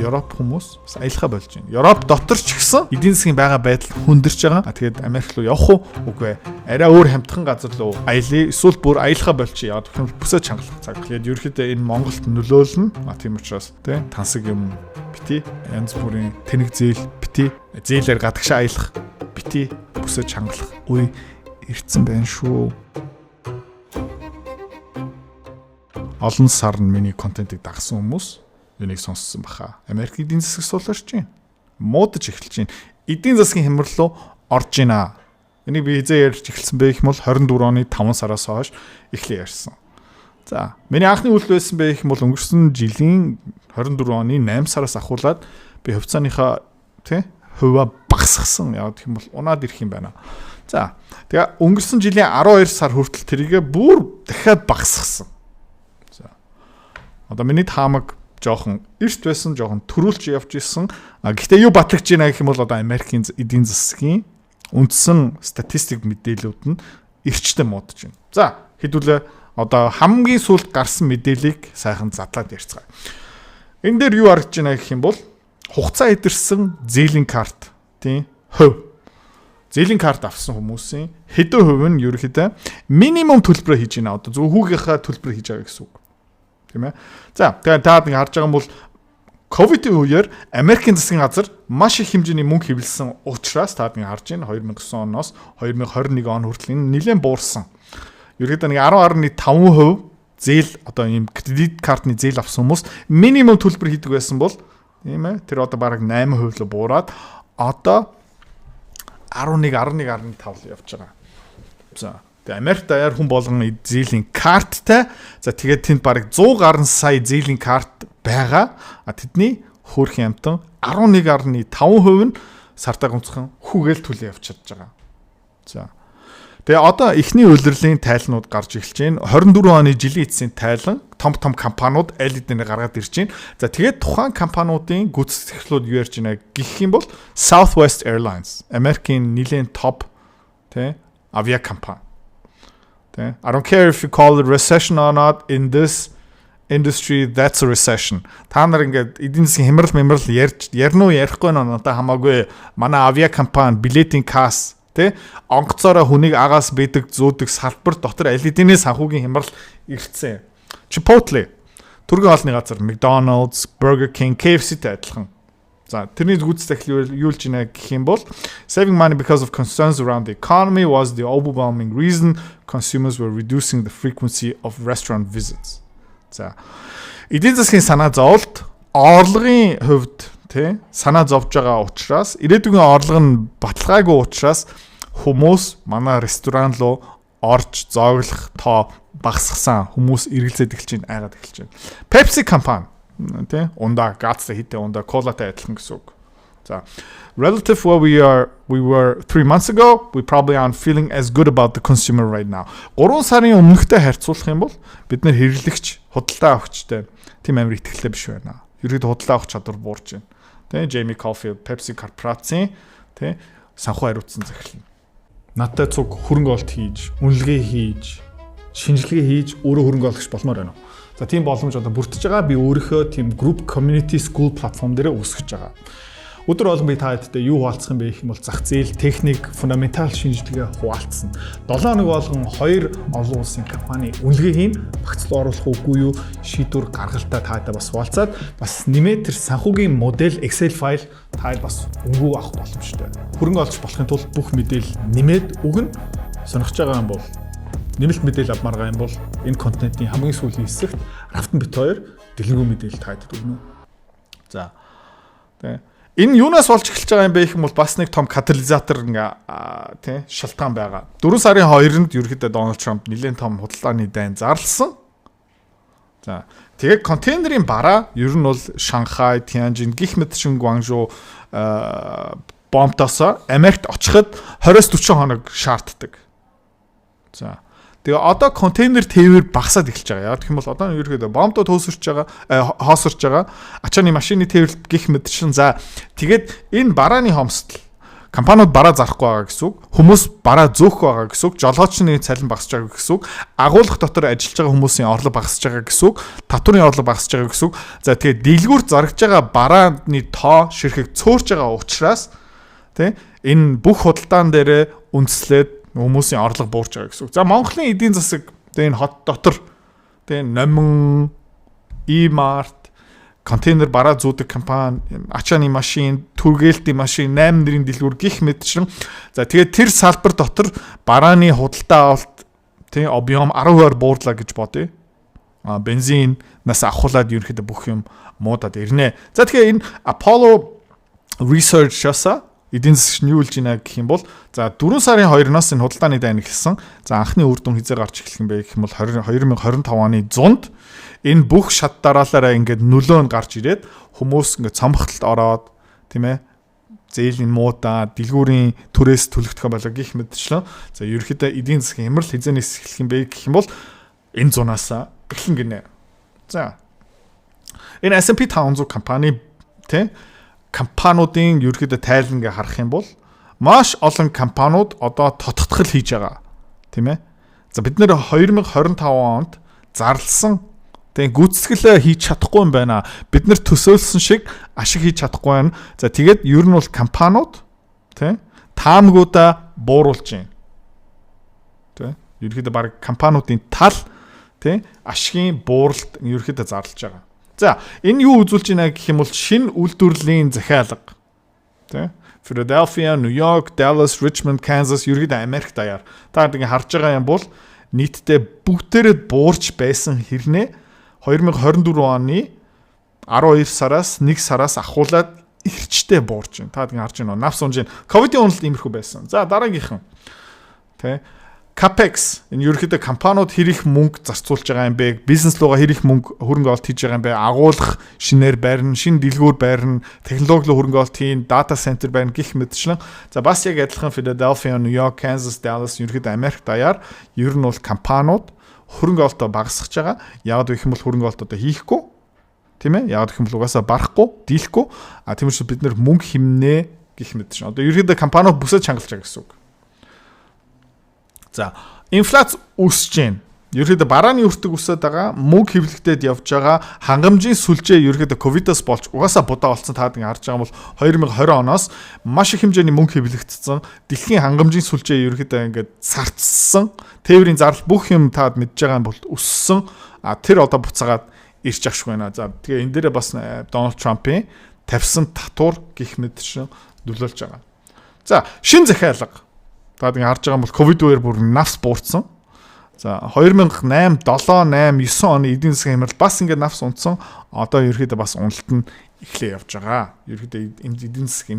Европ хүмүүс бас аялахаа болж байна. Европ дотор ч гэсэн эдийн засгийн байгаа байдал хүндэрч байгаа. Тэгээд Америк руу явах уу? Үгүй ээ. Арай өөр хямдхан газар руу аялъя. Эсвэл бүр аялахаа болчих. Яг тэгэхээр бүсээ чангалах цаг. Тэгээд ерөөхдөө энэ Монголд нөлөөлнө. Тийм учраас тий тансаг юм бити, янз бүрийн тэнэг зээл бити, зээлээр гадагшаа аялах бити, бүсээ чангалах үе ирцэн байна шүү. Олон сар нь миний контентыг дагсан хүмүүс энийг сонссон баха. Америк эдийн засаг сууларч байна. Муудаж эхэлж байна. Эдийн засгийн хямрал руу орж байна. Энийг би хизээ ярьж эхэлсэн бэ гэх юм бол 24 оны 5 сараас хойш эхлээ ярьсан. За, миний анхны үйлдэл байсан бэ гэх юм бол өнгөрсөн жилийн 24 оны 8 сараас ахуулаад би хувьцааныхаа тий хувиа багасгасан. Яг гэх юм бол унаад ирэх юм байна. За, тэгээ өнгөрсөн жилийн 12 сар хүртэл тэрийгэ бүр дахиад багасгасан. За. Одоо миний таамаг жоохон эрт байсан, жоохон төрүүлж явж исэн. А гэхдээ юу батлагдж байна гэх юм бол одоо Америкийн эдийн засгийн үндсэн статистик мэдээллүүд нь эрчтэй муудаж байна. За, хэдүүлээ одоо хамгийн сүүлд гарсан мэдээллийг сайхан задлаад ярьцгаая. Энэ дээр юу харагдж байна гэх юм бол хугацаа идэрсэн зээлийн карт тийм хувь. Зээлийн карт авсан хүмүүсийн хэдэн хувь нь ерөөхдөө минимум төлбөрөө хийж байна. Одоо зөв хүүгийнхаа төлбөрөө хийж байгаа гэсэн үг. Тийм ээ. За, тэгээ та нэг харж байгаа юм бол ковидын үеэр Америкийн засгийн газар маш их хэмжээний мөнгө хэвлэсэн учраас та нэг харж байна, 2009 оноос 2021 он хүртэл энэ нэлээд буурсан. Ерөөдөө нэг 10.5% зээл, одоо ийм кредит картны зээл авсан хүмүүс минимум төлбөр хийдэг байсан бол, тийм ээ, тэр одоо бараг 8% л буураад одоо 11 11.5 л явж байгаа. За, тэгээ Америк даяар хүн болгон зээлийн карттай. За, тэгээд тэнд бараг 100 гаруй сая зээлийн карт байгаа. А тэдний хөөрхөн амтан 11.5% нь сартаа гомцхон хүүгээл төлөө явж чадж байгаа. За. Тэгээ одоо эхний улирлын тайлнууд гарч эхэлж байна. 24 оны жилийн эцсийн тайлан том том компаниуд аль хэдийнэ гаргаад ирж байна. За, тэгээд тухайн компаниудын гүйцэтгэгчлүүд юу ярьж байна гэх юм бол Southwest Airlines, Америкийн нэлээд топ тий авиакомпани. Тий. "I don't care if you call it recession or not, in this industry that's a recession." Та нар ингээд эдийн засгийн хямрал мямрал ярьж ярина уу, ярихгүй нь надад хамаагүй. Манай авиакомпани, билетийн касс тэ онгоцоороо хүнийг агаас бэдэг зөөдөг салбар дотор аль хэдийнэ санхүүгийн хямрал ирсэн. Chipotle, түргэн хоолны газар, McDonald's, Burger King, KFC-тэй адилхан. За, тэрний гүйцэтгэл юу л жинэ гэх юм бол saving money because of concerns around the economy was the overwhelming reason consumers were reducing the frequency of restaurant visits. За, эдийн засгийн санаа зовлт орлогын хувьд тий санаа зовж байгаа учраас, ирээдүйн орлого нь баталгаагүй учраас хүмүүс манай ресторан руу орж зооглох тоо багасгасан, хүмүүс эргэлзээд эхэлж байна, айгаад эхэлж байна. Pepsi компани тий ундаа газтай хитэ ундаа колатай адилхан гэсэн үг. За, relative where we were 3 months ago, we probably aren't feeling as good about the consumer right now. 3 сарын өмнөхтэй харьцуулах юм бол бид нэр хэрэглэгч, худалдаа авахчтай тийм амар итгэлтэй биш байна. Ерөөд худалдаа авах чадвар буурч байна. Тэ Jamie Caulfield, Pepsi корпорацийн тэ санхүү хариуцсан захирал. Надтай цуг хөрөнгө оруулалт хийж, үнэлгээ хийж, шинжилгээ хийж өөрөө хөрөнгө оруулагч болмоор байна уу? За, тийм боломж одоо бүрдэж байгаа. Би өөрийнхөө тийм group community school platform дээр үүсгэж байгаа. Өдөр болгон би та хэдтэй юу хуваалцах юм бэ гэх юм бол зах зээл, техник, фундаментал шинжилгээ хуваалцсан. 7 хоног болгон хоёр олон улсын компани үнэлгээ хийн, багц руу оруулах үгүй юу шийдвэр гаргалтаа таатай бас хуваалцаад, бас нэмээд тэр санхүүгийн модель Excel файл та бас үнэгүй авах боломжтой. Хөрөнгө оруулагч болохын тулд бүх мэдээлэл нэмээд өгнө. Сонирхож байгаа юм бол, нэмэлт мэдээлэл авмаар байгаа юм бол энэ контентын хамгийн сүүлийн хэсэгт Рафтан бит хоёр дэлгэрэнгүй мэдээлэл таадаг өгнө. За. Тэ. Энэ юунаас болж эхэлж байгаа юм бэ гэх юм бол бас нэг том катализатор ингээ тий шалтгаан байгаа. 4 сарын 2-нд ерөөхдөө Дональд Трамп нэлээд том худалдааны дайн зарласан. За, тэгээд контейнерын бараа ер нь бол Шанхай, Тяньжин гих мэт шин Гуанчжоу бомтоос Америкт очиход 20-40 хоног шаарддаг. За. Тэгээ одоо контейнер тээвэр багасаад эхэлж байгаа. Яг гэх юм бол одоо ерөөхдөө бомбдоо төөсөрч байгаа, хоосорч байгаа. Ачааны машины тээвэрлэлт гих мэт шин. За, тэгээд энэ барааны хомсдол Компаниуд бараа зарахгүй байгаа гэсэн үг, хүмүүс бараа зөөх байгаа гэсэн үг, жолоочны цалин багасж байгаа гэсэн үг, агуулга дотор ажиллаж байгаа хүмүүсийн орлого багасж байгаа гэсэн үг, татварын орлого багасж байгаа гэсэн үг. За, тэгээд дэлгүүр зарагдж байгаа барааны тоо ширхэг цөөрч байгаа учраас, тий, энэ бүх худалдаан дээрээ үндэслээд хүмүүсийн орлого буурч байгаа гэсэн үг. За, Монголын эдийн засаг, тий, энэ хот дотор, тий, Номин, E-Mart, контейнер бараа зүүдэг компани, ачааны машин, түргээлтийн машин, 8 нэрийн дэлгүүр гих мэтчилэн. За, тэгээд тэр салбар дотор барааны худалдаа авалт, тий, объем 10%-аар буурлаа гэж бодъё. А бензинаас авахуулаад ерөнхийдөө бүх юм муудаад ирнэ. За, тэгэхээр энэ Apollo Research-аас эдийн засагч нь юу хэлж байна гэх юм бол, за, 4 сарын 2-наас энэ худалдааны дайн эхэлсэн. За, анхны үр дүн хэзээ гарч эхлэх юм бэ гэх юм бол 2025 оны 100-нд энэ бүх шат дараалалаараа ингээд нөлөө нь гарч ирээд, хүмүүс ингээд цомхолтод ороод, тийм ээ, зээлийн муудаа, дэлгүүрийн түрээс төлөгдөх болоо гих мэтчлэн. За, ерөнхийдөө эдийн засгийн хямрал хэзээнээс эхлэх юм бэ гэх юм бол энэ зунаас эхлэн гинэ. За, энэ S&P 500 компани, тий, компаниудын ерөнхийдөө тайлангаа харах юм бол маш олон компаниуд одоо тодтгол хийж байгаа. Тийм ээ. За, бид нэр 2025 онд зарласан, тэгээ гүйцэтгэлээ хийж чадахгүй юм байна. Бид нар төсөөлсөн шиг ашиг хийж чадахгүй байна. За, тэгээд ер нь бол компаниуд, тий, таамгуудаа бууруулж байна. Тий. Ерөнхийдөө баг компаниудын тал, тий, ашигын бууралт ерөнхийдөө зарлж байгаа. За, энэ юу үзүүлж байна гэх юм бол шинэ үйлдвэрлэлийн захиалга. Тий. Philadelphia, New York, Dallas, Richmond, Kansas, ерөнхийдөө Америк даяар. Та ингэ харж байгаа юм бол нийтдээ бүгдээрээ буурч байсан хэрнээ 2024 оны 12 сараас 1 сараас ахуулаад эрчтэй буурч байна. Та ингэ харж байна уу? Навс унж байна. Ковидын уналт иймэрхүү байсан. За, дараагийнхан. Тэ. Capex, энэ ерөнхийдөө компаниуд хэр их мөнгө зарцуулж байгаа юм бэ? Бизнес руугаа хэр их мөнгө хөрөнгө оруулалт хийж байгаа юм бэ? Агуулах шинээр байрна, шинэ дэлгүүр байрна, технологи руу хөрөнгө оруулалт хийн, data center байрна гих мэтчлэн. За, бас яг адилхан Philadelphia, New York, Kansas, Dallas, ерөнхийдөө Америк даяар ер нь бол компаниуд хөрөнгө оруулалтаа багасгаж байгаа. Яг гэх юм бол хөрөнгө оруулалт одоо хийхгүй. Тийм ээ? Яг гэх юм бол угаасаа барахгүй, дийлэхгүй. А тийм учраас бид нэр мөнгө хэмнэ гих мэт чинь. Одоо ерөнхийдөө компаниуд бүсээ чангалж байгаа гэсэн үг. За, инфляц өсөж байна. Ерөнхийдөө барааны өртөг өсөд байгаа, мөнгө хэвлэгдээд явж байгаа, хангамжийн сүлжээ ерөнхийдөө ковидоос болж угаасаа будаа болсон. Таад ингэ харж байгаа бол 2020 оноос маш их хэмжээний мөнгө хэвлэгдсэн. Дэлхийн хангамжийн сүлжээ ерөнхийдөө ингээд сарцсан. Тээврийн зардал, бүх юм таад мэдж байгаа юм бол өссөн. А тэр одоо буцаагаад ирж ах шиг байна. За, тэгээ энэ дээрээ бас Дональд Трампын тавьсан татвар гих мэт шин нөлөөлж байгаа. За, шин захиалга. Та ингэ харж байгаа юм бол ковид үеэр бүр навс буурсан. За, 2008, 7, 8, 9 оны эдийн засгийн хямрал бас ингээд навс унтсан. Одоо ерөөхдөө бас уналт нь эхлээ явж байгаа. Ерөөхдөө эдийн засаг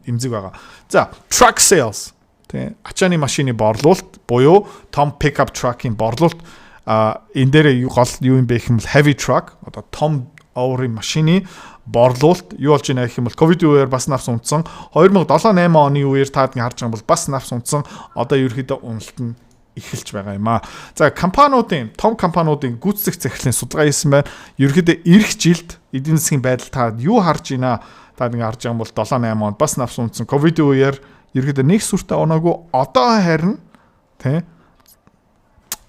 эмзэг байгаа. За, truck sales, тий, ачааны машины борлуулалт буюу том pickup truck-ийн борлуулалт. А энэ дээр гол юу юм бэ гэх юм бол heavy truck, одоо том оврын машины борлуулалт юу болж байна гэх юм бол ковид үеэр бас навс унтсан. 2007 8 оны үеэр таад ингэ харж байгаа бол бас навс унтсан. Одоо ерөөхдөө уналт нь эхэлж байгаа юм аа. За, компаниудын, том компаниудын гүйцэтгэх захирлын судалгаа хийсэн байна. Ерөнхийдөө ирэх жилд эдийн засгийн байдал та юу харж байна? Та ингэ харж байгаа бол 7 8 онд бас навс унтсан. Ковидын үеэр ерөнхийдөө нэг сүртэй оноогүй. Одоо харин, тий,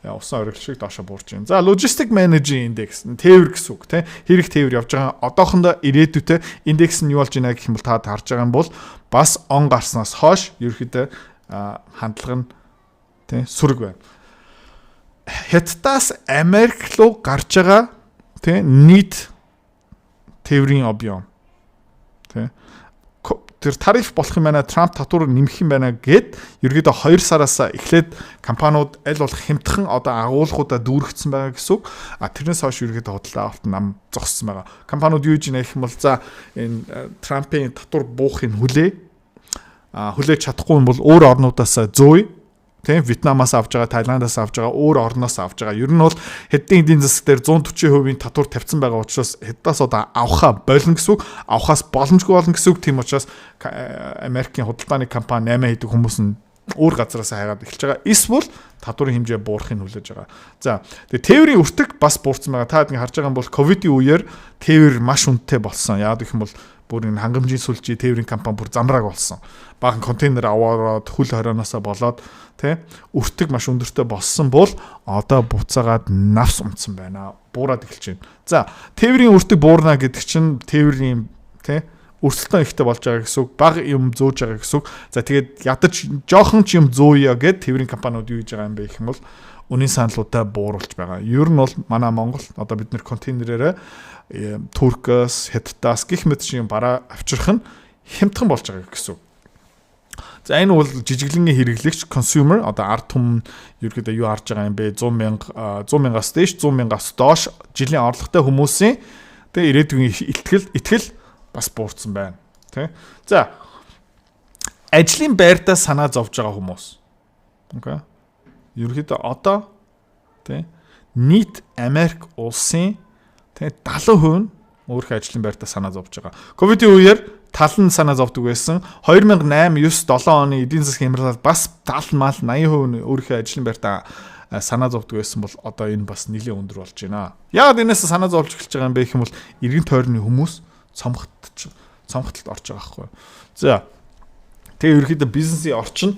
яа, усан оргил шиг доошо буурч байна. За, logistic manager index, тээвэр гэсэн үг, тий. Хэрэг тээвэр явж байгаа одоохондоо ирээдүйтэй индекс нь юу болж байна гэх юм бол та харж байгаа юм бол бас он гарснаас хойш ерөнхийдөө хандлага нь, тий, сөрөг байна. Хятадаас Америк руу гарч байгаа, тий, нийт тээврийн объем, тий, тэр тариф болох юм байна, Трамп татвар нэмэх юм байна гэд ерөөдөө 2 сараас эхлээд компаниуд аль болох хямдхан одоо агуулгуудаа дүүргэсэн байгаа гэсэн үг. А тэрнээс хойш ерөөдөө худалдаа авалт нам зогссон байгаа. Компаниуд юу гэж нэх юм бол, за, энэ Трампын татвар буухыг хүлээ. А хүлээж чадахгүй юм бол өөр орнуудаас зөөе. Тийм, Вьетнамаас авж байгаа, Таиландаас авж байгаа, өөр орноос авж байгаа. Ер нь бол Хятадын эдийн засаг дээр 140% татвар тавьсан байгаа учраас Хятадаас одоо авахаа болно гэсэн үг, авахаас боломжгүй болно гэсэн үг. Тийм учраас Америкийн худалдааны компани 8 хийдэг хүмүүс нь Өөр газараас хайгаад эхэлж байгаа. Эсвэл татварын хэмжээ буурахыг хүлээж байгаа. За, тэгээ тээврийн өртөг бас буурсан байгаа. Та ингэ харж байгаа юм бол ковидын үеэр тээвэр маш үнэтэй болсон. Яагаад гэх юм бол бүр энэ хангамжийн сүлжээ, тээврийн компани бүр замрааг болсон. Баахан контейнер аваараад хөл хорионоосоо болоод, тий, өртөг маш өндөртэй болсон бол одоо буцаагаад навс унтсан байна. Буураад эхэлж байна. За, тээврийн өртөг буурна гэдэг чинь тээврийн, тий, өрсөлдөөн ихтэй болж байгаа гэсэн үг, бага юм зөөж байгаа гэсэн үг. За, тэгээд ядаж жоохон ч юм зөөё гэд тээврийн компаниуд юу хийж байгаа юм бэ гэх юм бол үнийн саналуудаа бууруулж байгаа. Ер нь бол манай Монгол одоо бид нэр контейнерээрээ Туркаас, Хятадаас гэх мэт шиг бараа авчрах нь хямдхан болж байгаа гэсэн үг. За, энэ бол жижиглэнгийн хэрэглэгч, consumer, одоо ард түмэн ерөөдөө юу харж байгаа юм бэ? 100 мянга, 100 мянгаас дээш, 100 мянгаас доош жилийн орлоготой хүмүүсийн тэгээ ирээдүйн итгэл бас буурсан байна. Тэ? За, ажлын байртаа санаа зовж байгаа хүмүүс. Okay. Ерөнхийдөө одоо, тий, нийт Америк улсын, тий, 70% нь өөрийнхөө ажлын байртаа санаа зовж байгаа. Ковидын үеэр тал нь санаа зовдөг байсан. 2008, 9, 7 оны эдийн засгийн хямралаар бас 70 мал 80% нь өөрийнхөө ажлын байртаа санаа зовдөг байсан бол одоо энэ бас нэлээд өндөр болж байна. Яагаад энэс санаа зовж эхэлж байгаа юм бэ гэх юм бол эргэн тойрны хүмүүс цомхтолд орж байгаа байхгүй. За, тэгээ ерөнхийдөө бизнесийн орчин,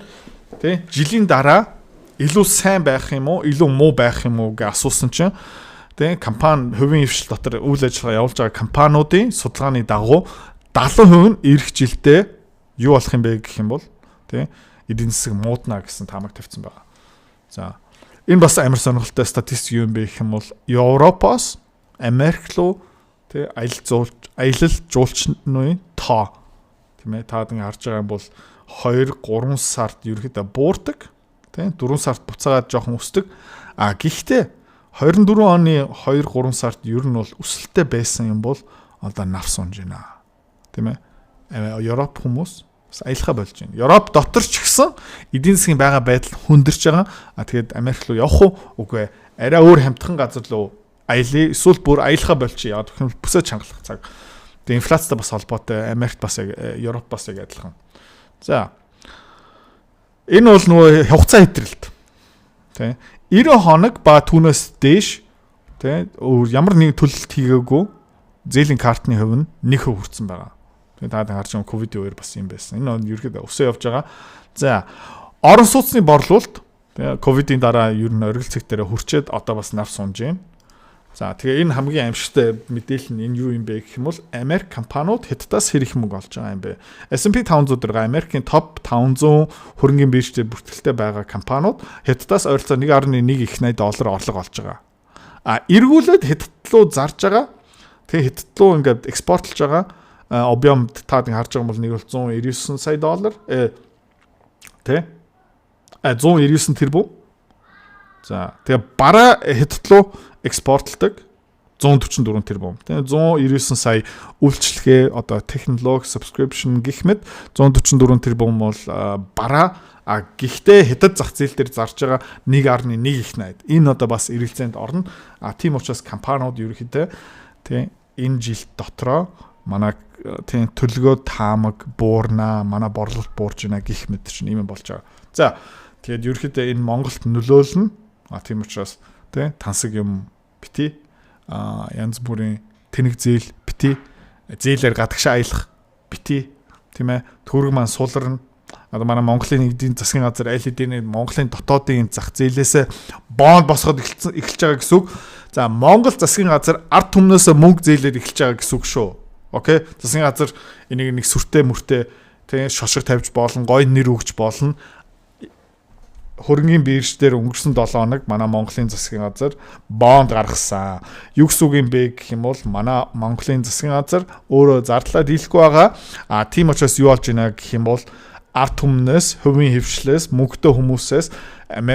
тий, жилийн дараа илүү сайн байх юм уу, илүү муу байх юм уу гэж асуусан чинь, тий, компани хувийн хэвшил дотор үйл ажиллагаа явуулж байгаа компаниудын судалгааны дагуу 70% нь ирэх жилдээ юу болох юм бэ гэх юм бол, тий, эдийн засаг муудна гэсэн таамаг тавьсан байгаа. За, энэ бас амар сонирхолтой статистик юу юм бэ гэх юм бол Европоос Америк руу, тий, аялал жуулчны тоо, тийм ээ, та ингэ харж байгаа юм бол 2 3 сард ерөөхдөө буурдаг, тий, 4 сард буцаагаад жоохон өсдөг. А гэхдээ 24 оны 2 3 сард ер нь бол өсөлттэй байсан юм бол одоо навс унж байна, тийм ээ. Европ хүмүүс бас аялахаа болж байна. Европ дотор ч гэсэн эдийн засгийн байгаа байдал хүндэрч байгаа. А тэгээд Америк руу явах уу? Үгүй ээ. Арай өөр хямдхан газар руу аялъя. Эсвэл бүр аялахаа болчих. Яг тэгэхээр бүсээ чангалах цаг. Тэгээд инфляцтай бас холбоотой. Америкт бас яг, Европ бас яг адилхан. За. Энэ бол нөгөө хугацаа хэтрэлт. Тэ. 90 хоног ба түүнээс дээш, тэ, өөр ямар нэгэн төлөлт хийгээгүй зээлийн картны хувь нь 1% хүрсэн байгаа. Тэгээ та харж байгаа, ковидын үеэр бас юм байсан. Энэ ерөөхдөө өсөө явж байгаа. За, орон сууцны борлуулалт тэгээ ковидын дараа ер нь оргил цэг дээр хүрчээд одоо бас навс унж байна. За, тэгээ энэ хамгийн аимшигтай мэдээлэл нь энэ юу юм бэ гэх юм бол Америк компаниуд Хятадаас хэр их мөнгө олж байгаа юм бэ? S&P 500 дээр Америкийн топ 500 хөрөнгийн биржтэй бүртгэлтэй байгаа компаниуд Хятадаас ойролцоо 1.1 их 80 доллар орлого олж байгаа. А эргүүлээд Хятад руу зарж байгаа. Тэгээ Хятад руу ингээд экспортлж байгаа объем та харж байгаа бол нэг бол 199 сая доллар, тэ, 199 тэрбум. За, тэгээ бараа Хятад руу экспортлдог 144 тэрбум. Тэгээ 199 сая үйлчлэгээ, одоо технологи, subscription гэх мэт 144 тэрбум бол бараа, а гэхдээ Хятад зах зээл дээр зарж байгаа 1.1 их 80. Энэ одоо бас эргэлзээнд орно. А тийм учраас компаниуд ерөнхийдөө, тий, энэ жил дотроо манай, тийм, төлгөө таамаг буурнаа, манай борлуулалт буурж байна гэх мэт чинь юм болж байгаа. За, тэгээд ерөнхийдөө энэ Монголд нөлөөлнө. А тийм учраас, тий, тансаг юм бити, а янз бүрийн тэнэг зээл бити, зээлээр гадагшаа аялах бити, тийм ээ, төгрөг маань суларна. Одоо манай Монголын эдийн засгийн газар аль хэдийн Монголын дотоодын зах зээлээс бонд босгоод эхэлж байгаа гэсэн үг. За, Монгол засгийн газар ард түмнээс мөнгө зээлээд эхэлж байгаа гэсэн үг шүү. Okay. Засгийн газар энийг нэг сүртэй мөртэй, тийм, шошго тавьж болно, гоё нэр өгч болно. Хөрөнгийн бирж дээр өнгөрсөн 7 хоног манай Монголын засгийн газар бонд гаргасан. Юу гэсэн үг юм бэ гэх юм бол манай Монголын засгийн газар өөрөө зардлаа дийлэхгүй байгаа. А тийм учраас юу болж байна гэх юм бол ард түмнээс, хувийн хэвшлээс, мөнгөтэй хүмүүсээс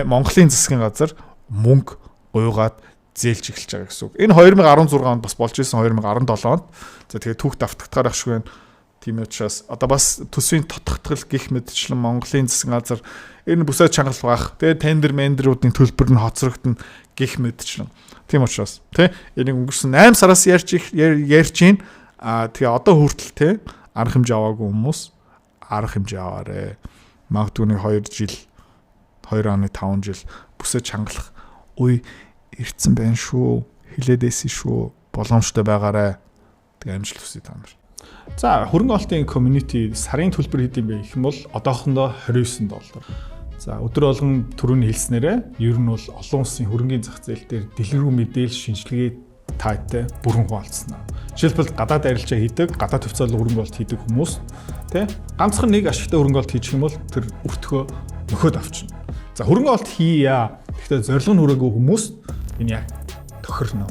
Монголын засгийн газар мөнгө уйгаад зээлж эхэлж байгаа гэсэн үг. Энэ 2016 онд бас болж исэн, 2017 онд. За, тэгээд түүх давтагдахаар ах шиг байна. Тийм учраас одоо бас төсвийн тодтогтгол гих мэтчлэн Монголын засгийн газар энэ бүсээ чангалах байх. Тэгээд тендер мендерүүдийн төлбөр нь хоцрогдно гих мэтчлэн. Тийм учраас, тий, энийг өнгөрсөн 8 сараас ярьж байна. А тэгээ одоо хүртэл, тий, арга хэмжээ аваагүй хүмүүс арга хэмжээ аваарэ. Магадгүй нэг 2 жил, 2.5 жил бүсээ чангалах үе ирцэн байна шүү. Хилээд байсан шүү. Боломжтой байгаарай. Тэгээ амжилт хүсье та нар. За, хөрөнгө оруулалтын community сарын төлбөр хэд юм бэ гэх юм бол одоохондоо 29 доллар. За, өдөр болгон түрүүний хэлснээрээ ер нь бол олон улсын хөрөнгөний зах зээл дээр дэлгэрэнгүй мэдээлэл, шинжилгээ таатай бүрэн хуваалцсан. Жишээлбэл, гадаад арилжаа хийдэг, гадаад хувьцаалал хөрөнгө оруулалт хийдэг хүмүүс тий ганцхан нэг ашигтай хөрөнгө оруулалт хийчих юм бол тэр өртгөө нөхөд авчна. За, хөрөнгө оруулалт хийя. Гэхдээ зорилго нь хүрээгүй хүмүүс энэ яг тохирно.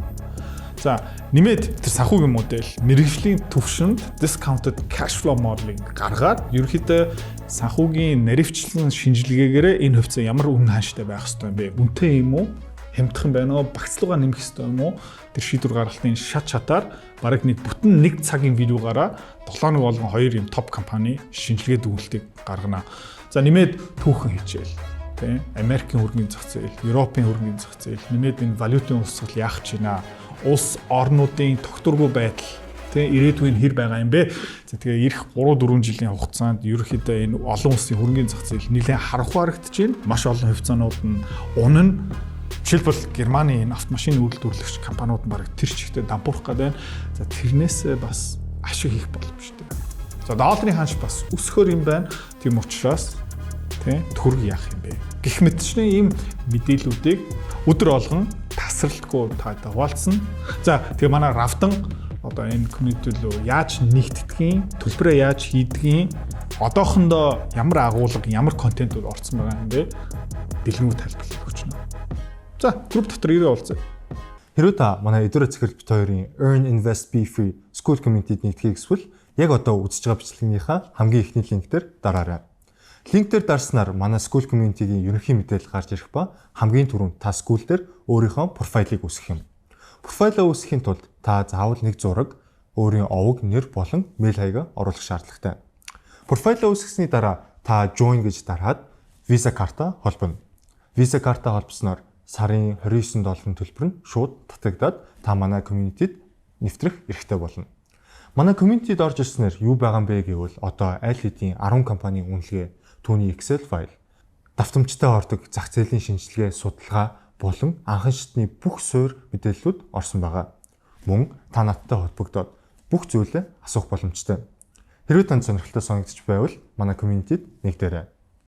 За, нэмээд тэр санхүүгийн модель мэргэжлийн төвшөнд discounted cash flow modeling гаргаад ерөнхийдөө санхүүгийн наривчлан шинжилгээгээрээ энэ хувьцаа ямар үнэ хааштай байх ёстой юм бэ? Үнэтэй юм уу? Хямдхан байна уу? Багцлуугаа нэмэх ёстой юм уу? Тэр шийдвэр гаргалтын шат шатаар бараг нэг бүтэн нэг цагийн видеогаараа 7 нэг болгон хоёр юм топ компани шинжилгээ дүгнэлтийг гаргана. За, нэмээд түүхэн хичээл, тий, Америкийн хөрөнгөний зах зээл, Европын хөрөнгөний зах зээл, нэмээд энэ валютын урсгал яах гэж байна? Улс орнуудын тогтворгүй байдал, тий, ирээдүйн хэр байгаа юм бэ? За, тэгээ ирэх 3 4 жилийн хугацаанд ерөнхийдөө энэ олон улсын хөрөнгөний зах зээл нэлээд харанхуй харагдаж байна. Маш олон хувьцаанууд нь унана. Жишээлбэл, Германы энэ автомашины үйлдвэрлэгч компаниуд нь бараг тэр чигтээ дампуурах гэдэг байна. За, тэрнээсээ бас ашиг хийх боломжтой. За, долларын ханш бас өсөхөр юм байна. Тийм учраас, тий, төгрөг яах юм бэ? Гэх мэтчний ийм мэдээллүүдийг өдөр болгон тасралтгүй таатай хуваалцсан. За, тэгээ манай Равдан одоо энэ community рүү яаж нэгтгэдгийг, төлбөрөө яаж хийдгийг, одоохондоо ямар агуулга, ямар контентууд орсон байгаа юм бэ? Дэлгэрэнгүй тайлбарлаж өгч байна. За, групп дотор ирээ уулзъя. Хэрвээ та манай Эдүрэ Цэцэрлэг бит хоёрын Earn Invest Be Free School Community-д нэгдэхийг хүсвэл яг одоо үзэж байгаа бичлэгнийхаа хамгийн эхний линк дээр дараарай. Линк дээр дарснаар манай School Community-гийн ерөнхий мэдээлэл гарч ирэх ба хамгийн түрүүнд та School дээр өөрийнхөө профайлыг үүсгэх юм. Профайлаа үүсгэхийн тулд та заавал нэг зураг, өөрийн овог, нэр болон мэйл хаягаа оруулах шаардлагатай. Профайлаа үүсгэсний дараа та join гэж дараад Visa карта холбоно. Visa карта холбосноор сарын 29 долларын төлбөр нь шууд татагдаад та манай community-д нэвтрэх эрхтэй болно. Манай community-д орж ирснээр юу байгаа юм бэ гэвэл одоо аль хэдийн 10 компанийн үнэлгээ, түүний Excel файл, давтамжтай ордог зах зээлийн шинжилгээ, судалгаа болон анхан шатны бүх суурь мэдээллүүд орсон байгаа. Мөн та надтай холбогдоод бүх зүйлээ асуух боломжтой. Хэрвээ танд сонирхолтой санагдчих байвал манай community-д нэгдээрэй.